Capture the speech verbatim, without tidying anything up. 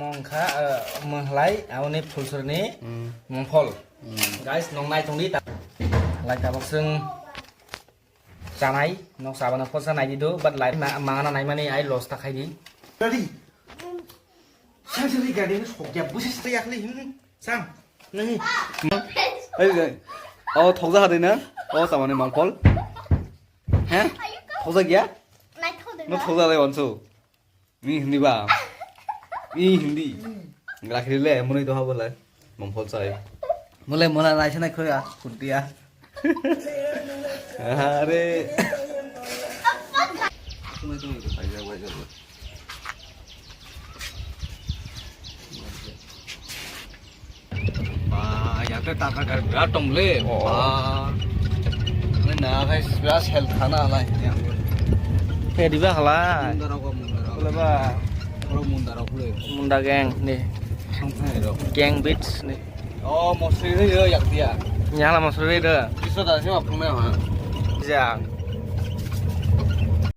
Mongkha, eh, mwnglai, aboni phulsurni Hmm. mongphol. Hmm. Guys, nong nai tongdi ta-, lai tabok chwng chanai, nok sabana phol sa nai di do, but lai ma-, mangana nai mani ai loss ta khai di. Ready? Sang sili gari ni sok ya, busi sa yakli, hmm, sang. Nahi. Ei, ei. Oh, thokja hadai na? Oh, samani mongphol. He? Thokja gya? No thokja lai wansu. Ni hindi ba? Ni hindi. Rakhile, muni to habo lai. Mongphol sai. Mole mola lai sana khoya, kuntia. Are. Ba, yate taka kar birat tong le. Oh. Ba. Ni na kai birat sel khana lai. He diba hala. Munda rok, munda rok. Kule ba. Oro munda rok le. Munda gang ni. Thang thang rok. Gang beats ni. Oh, mosri re yo yak dia. Nyala mosri re. Biso da se ma phang na ha. Ja.